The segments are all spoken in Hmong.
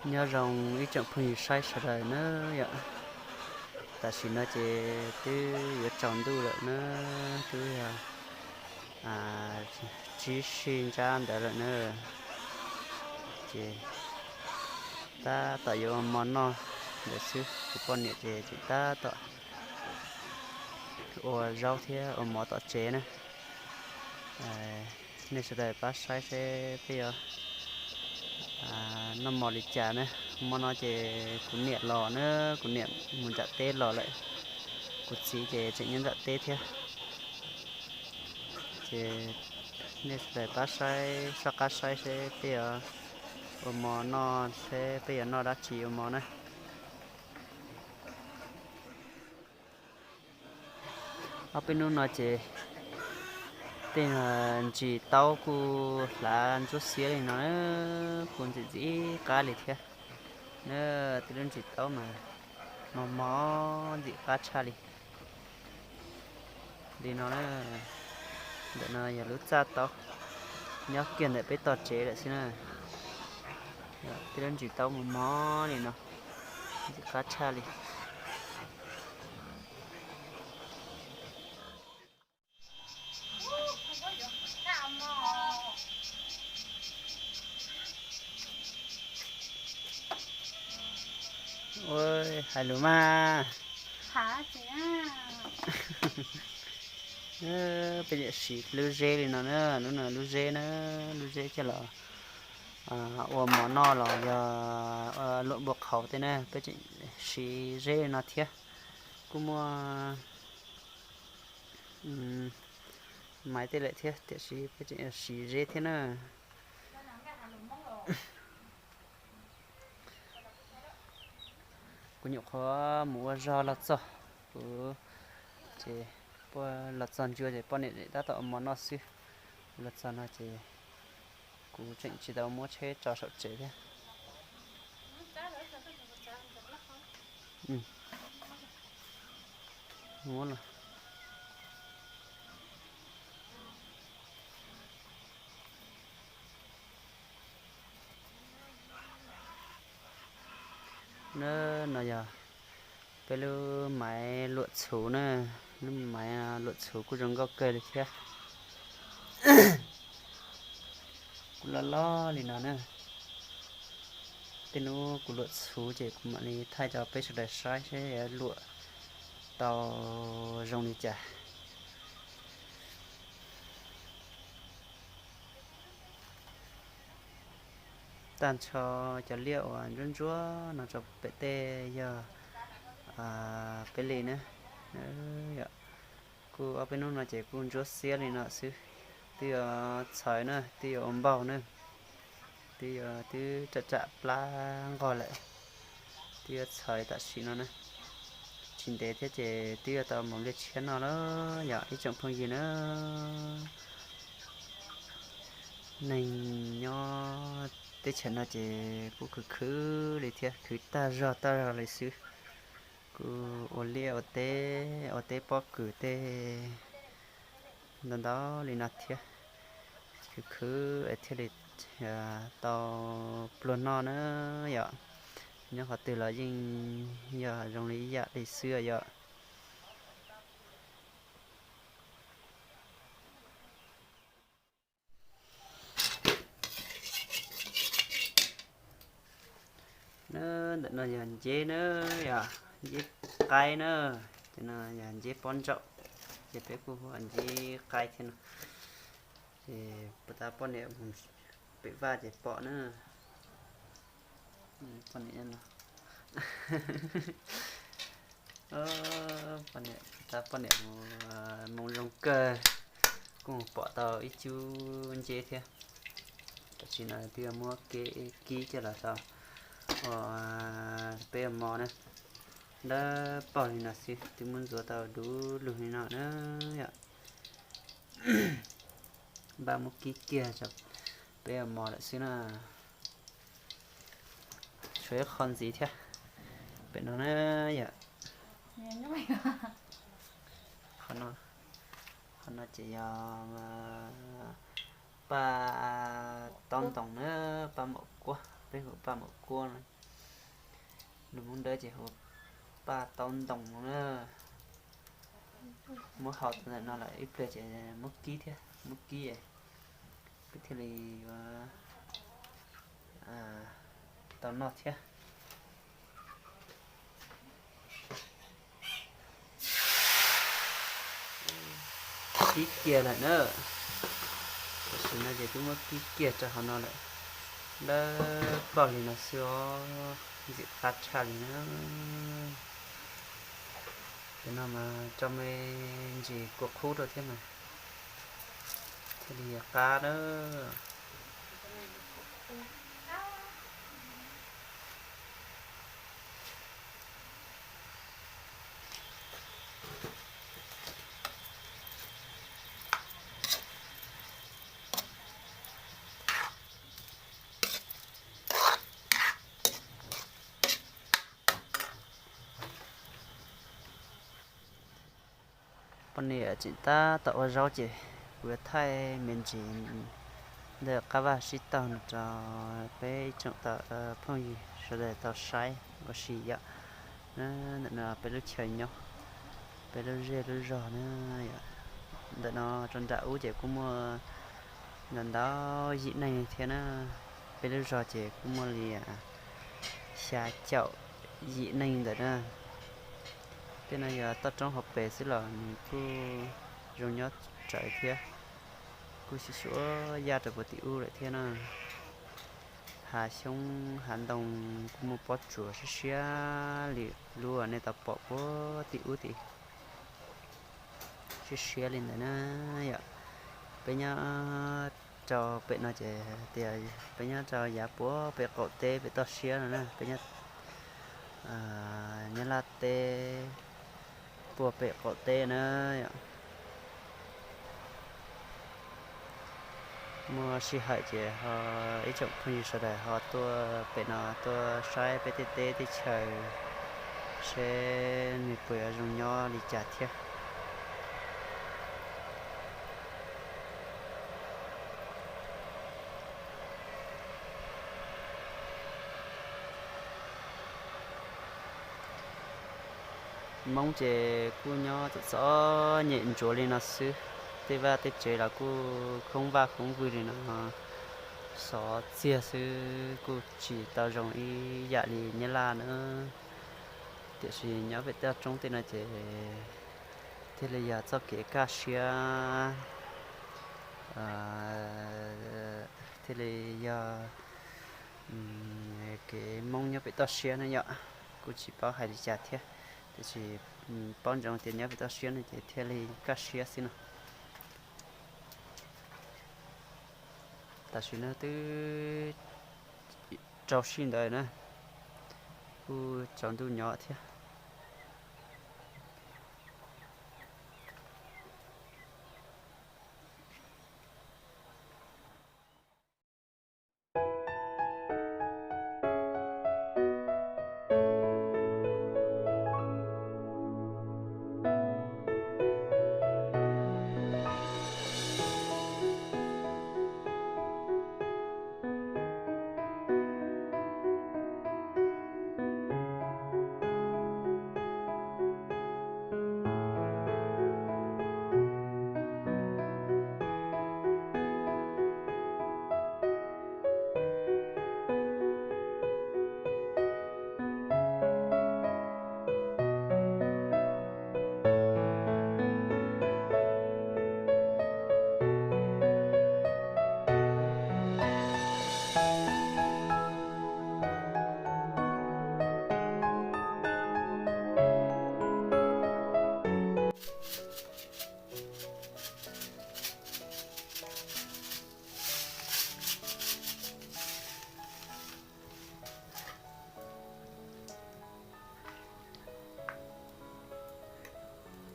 Nyob zoo ib tsoom phooj ywg saib sawv daws na yom. Tam sim no ces twb yuav tsaus ntuj lawm na, twb yog tsib sij ntsab ntawd lawm na. Ces tab tom yuav ua mov noj ntawd xwb, kuv poj niam ces tseem tab tom ua zaub thiab ua mov tom tsev na. Nej sawv daws pab saib seb peb yuav noj mov li cas na. Hmo no ces kuv niam los na, kuv niam mus nram teb los lawm, kuv txiv ces tseem nyob nram teb thiab. Ces nej sawv daws pab saib, soj qab saib seb peb yuav ua mov noj, seb peb yuav noj dab tsi ua mov na. Ob peb hnub no ces tej ntsis taub kuj hlav ntsuab xiab li no, kuj ntxim ntxim qab li thiab. Na, tej lub ntsis taub mas mos mos ntxim qab tshaj li. Li no na, ntawm no yog lub txaj taub, nyob kiag ntawm peb tog tsev lawm xwb na. Tej lub ntsis taub mos mos li no, ntxim qab tshaj li. Ua, hais lus mas. Peb niam siv lub zeb li no na, lub no lub zeb na, lub zeb coj los ua mov noj los yog luam npua qhauv tej na, peb tseem siv zeb li no thiab. Kuj muaj maiv tej lawm thiab, tiam sis peb tseem siv zeb thiab na. Kuv nyuam qhuav mus ua zog los txog, kuv ces los txog ncua ces poj niam tab tom ua mov noj xwb. Kuv los txog no ces kuv tseem tsis tau muab tsheb tso saum tsev thiab. Na, no yog peb lub maiv luam txhuv na, lub maiv luam txhuv kuj zoo nkauj kawg li thiab. Kuj loj loj li no na. Tej hnub kuv luam txhuv ces kuv mam li thaij rau peb sawv daws saib seb luam tau zoo li cas. Tag nrho cov liaj uas ntsuab ntsuab no rau pem tej yog peb li na. Kuj ob peb hnub no ces kuj ntsuab xiab li no xwb. Twb yuav txhawv na, twb yuav ua npaug na, twb yuav twb tsam tsam plab nqog lawm, twb yuav txhawv tam sim no na. Tsis ntev thiab ces twb yuav tau mus nplej tshiab noj lawm yom ib tsoom phooj ywg na. Neeg nyob teb chaws no ces kuj khwv khwv li thiab, khwv tag zog tag zog li xwb. Kuj ua liaj ua teb, ua teb pob kws tej ntau ntau li no thiab. Khwv khwv es thiaj li tau pluag noj na yom. Nyob qhov twg los yeej yog zoo li ib yam li xwb yom. Na, ntawm no yog nceb na, yog nceb qaib na, ces no yog nceb pob ntsaum, ces peb kuj hu ua nceb qaib thiab no. Ces puag ta poj niam mus pem vaj ces pom na. Poj niam no, poj niam, puag ta poj niam mus moo zoo kawg, kuj mus pom tau ib cub nceb thiab. Tam sim no twb muab kib coj los rau ua peb ua mov na. Dawb paug li no xwb twb muab ntxuav tau du lug li no na yom. Npaj muab kib kiag rau peb ua mov lawm xwb na. Tshuav ib qho ntxiv thiab pem no na yom. Qhov no ces yog paj taub ntoos na, paj maum kuab. Peb hu paj maum kuab no, lus Hmoob Dawb ces hu paj taub ntoo na. Muab hau tau ntawm no lawm ib pliag ces muab kib thiab, muab kib peb thiaj li yuav tau noj thiab. Kib kiag lawm na. Tam sim no ces twb muab kib kiag rau hauv no lawm. Lawb paug li no xwb os, ntxim qab tshaj li na. Cov no mas rau me ntsis kua qhub rau thiab mas thiaj li qab na. Poj niam tseem tab tom ua zaub ces kuv yuav thaij me ntsis ntawm qab vaj sib taug no rau peb ib tsoom phooj ywg sawv daws tau saib ua si yom. Ntawm no peb lub chaw nyob, peb lub zej lub zog na yom. Ntawm no rau nram ub ces kuj muaj ntau ntau yim neeg thiab na. Peb lub zog ces kuj muaj li xya caum yim neeg ntawm na. Tej no yog toj roob hauv pes xwb los nws kuj zoo nyob rawv thiab, kuj xyuam xyuam yaj rau puag tim ub lawm thiab na. Hav xyoob hav ntoo kuj muaj pob tsuas siab siab li lub uas nej tau pom puag tim ub tim siab siab li ntawd na yom. Peb nyob rau pem no ces tias peb nyob rau yav puag pem qaum teb pem toj siab no na, peb nyob Nyab Laj teb puag pem qaum teb na yom. Muaj sij hawm ces ho ib tsoom phooj ywg sawv daws ho tuaj pem no tuaj saib peb tej teb tej chaw seb nws puas yuav zoo nyob li cas thiab. Hmoob ces kuj nyob txom txom nyem ntsuav li no xwb, tej vaj tej tsev los kuj khoob vaj khoob vwj li no, xov txiag xwb, kuj tsis tau zoo ib yam li Nyab Laj na. Tiam sis nyob pem toj roob tej no ces thiaj li yog txoj kev kaj siab, thiaj li yog kev Hmoob nyob pem toj siab na yom. Kuj tsis paub hais li cas thiab, tiam sis paub ntsoov tias nyob pem toj siab no ces thiaj li kaj siab xwb no. Tam sim no twb rau sij ntawd na, kuj tsaus ntuj nyob thiab.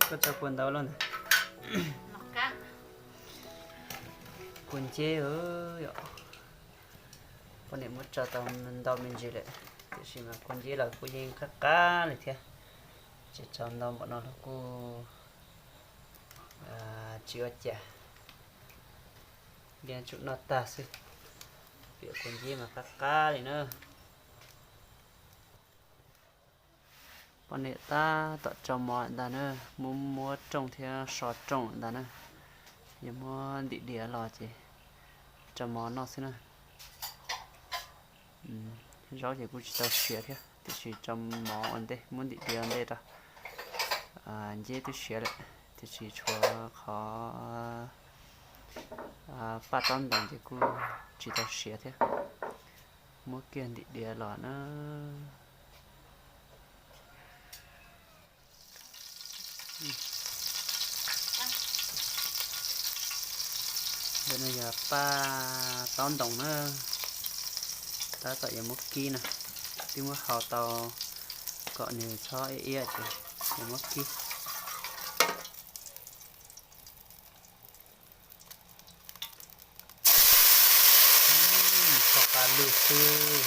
Koj tso kua ntau lawm ntag. Kua nceb yom, poj niam muab tso tau ntau me ntsis lawm, tiam sis mas kua nceb los kuj yeej qab qab li thiab. Tseem tso ntau npaum no los kuj tsis ua cas, yeej tsum noj tag xwb. Piam kua nceb mas qab qab li na. Poj niam tab tom tso mov ntag na, muab muab rooj thiab so rooj ntag na. Yog muab ntim diav los ces tso mov noj xwb na. Zaub ces kuj tsis tau siav thiab, tiam sis tso mov ua ntej, muab ntim diav ua ntej rau. Nceb twb siav lawm, tiam sis tshuav qhov paj taub ntoos ces kuj tsis tau siav thiab. Muab kiag ntim diav los na. Ntawm no yog paj taub ntoos na, tab tom yuav muab kib na, twb muab hau tau kom nws txhob iab iab ces yuav muab kib. Tso pa lug xwb,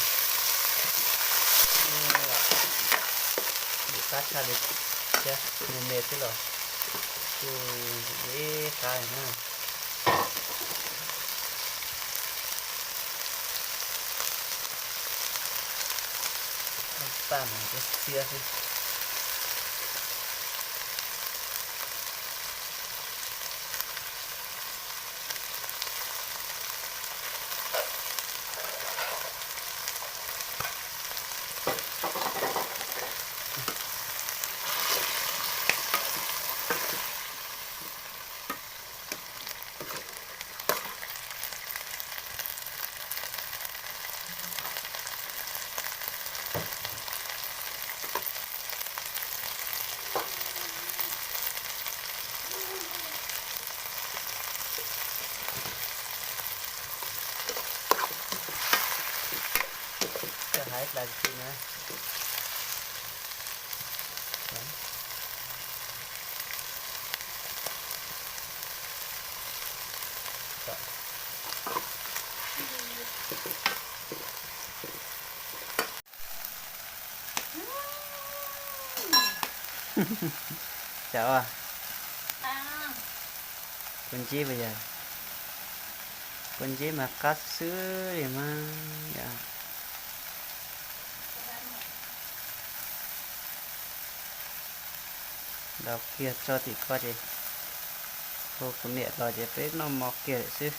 dim qab tshaj li thiab, me me xwb los kuj dim qab na. Paj mas ntxiab xiab xwb. Koj hais plas ti na. Cov, kua nceb puas yog? Kua nceb mas qab xwb li mas. Daus kiag tso tim ko ces hu kuv niam los ces peb noj mov kiag lawm xwb.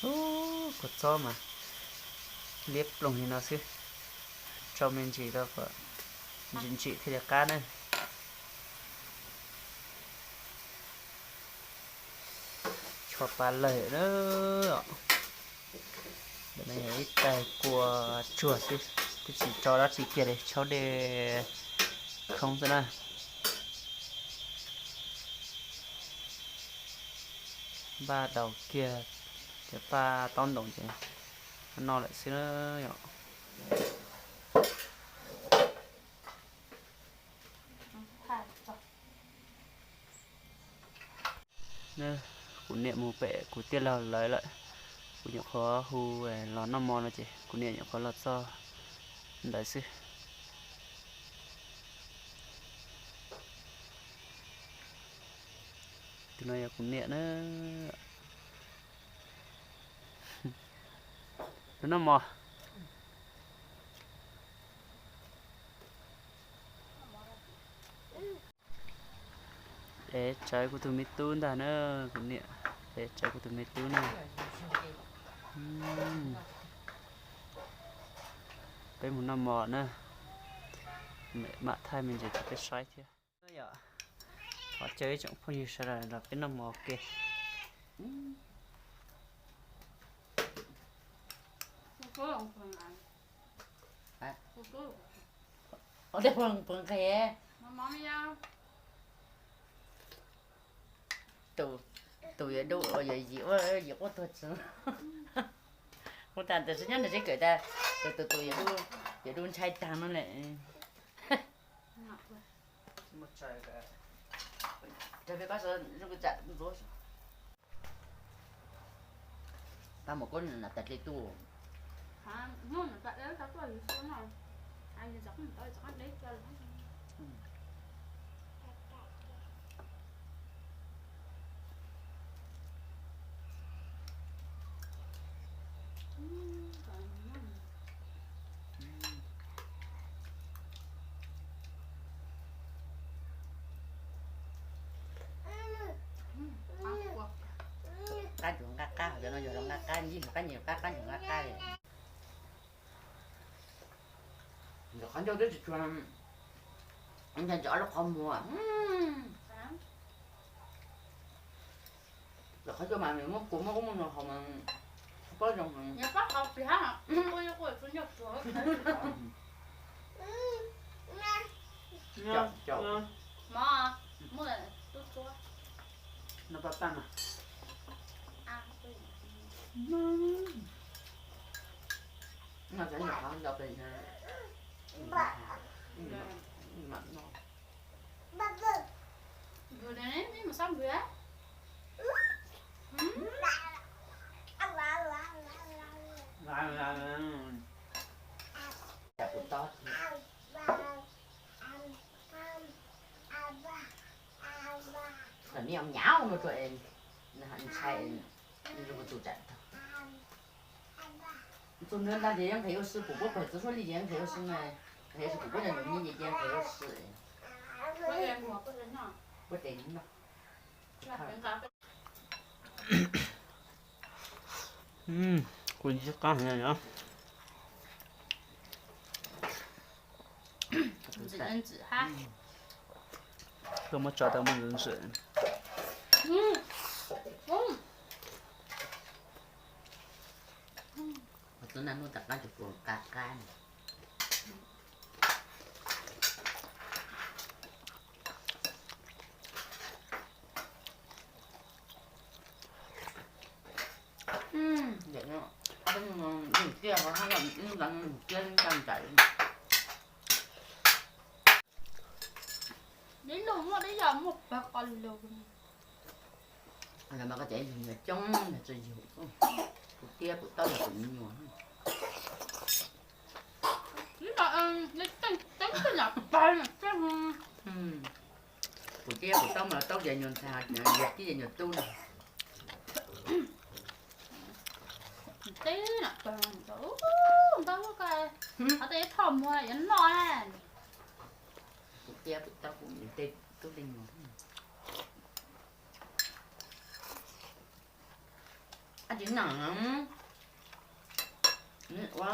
Ub, kua txob mas liab ploog li no xwb. Tso me ntsis rau kom ntsim ntsim thiaj li qab na. Tshuav pa lawg na. Ntawm no yog ib tais kua tsuag xwb, twb tsis tso dab tsi kiag li, tshaub dej khoob xwb na. Npaj daus kiag cov paj taub ntoos ces noj lawm xwb na yom. Kuv niam mus pem kuv tij laug lawv lawm, kuv nyuam qhuav hu los noj mov no ces kuv niam nyuam qhuav los txog ntawd xwb. Tus no yog kuv niam na. Tus noj mov. Ev tsawv kuv tus me tub ntag na, kuv niam. Ev tsawv kuv tus me tub na. Peb mus noj mov na. Mam thaij me ntsis rau peb saib thiab. Yom, thov caw ib tsoom phooj ywg sawv daws nrog peb noj mov ua ke. Tus yuav dub, yuav yim ua yim quaj tuag tsis. Ua tas ntawd tsis nyob nws tsis kawm tas, tus tus tus yuav dub ntshai tag no lawm. Tau mus kub na tas dle tuj. Qab tsuas nqaj qab, cov no yog los nqaj qab, ntsib qab nyias qab, qab nyias nqaj qab li. Ntawm qhov ncauj twb tsis tshua, ntshai ntawm ob lub qhov muag. Ntawm qhov ncauj mas nws muab kua muab ub muab no haus mas tsis paub zoo. No paj paj mas. No cov nyuam qhuav nto pes mam no. Kom nej nyav ua rau es ntshai, tus tsam tag. Txug nws ntag ces yeej nqhis ua si, kuv puab pawg txug suab li ces nqhis ua si na, nqhis ua si kuv puab cov nyuam nyiaj ces nqhis ua si. Puab tes no. Kuv ntsib qab heev os. Tuaj muab tso tau muaj ntxim ntxim. Tus naj muaj tom qab tus puas qab qab. Tiaj, tiaj ntawm ib lug muaj dib yog muaj pawg qos lug. Los mas koj cov nyuag coob yog tsis yug, kuv tiab kuv taub yog kuv me nyuam. Kuv tiab kuv taub mas taub ces nyuag ntxhais, yog tib ces nyuag tub na. Teb na pawg ntau, ntau ko, qhov tej phoj muag yuav noj. Kuv tiab kuv taub kuv tej tub tej nyuag. Ab tsis noj ua.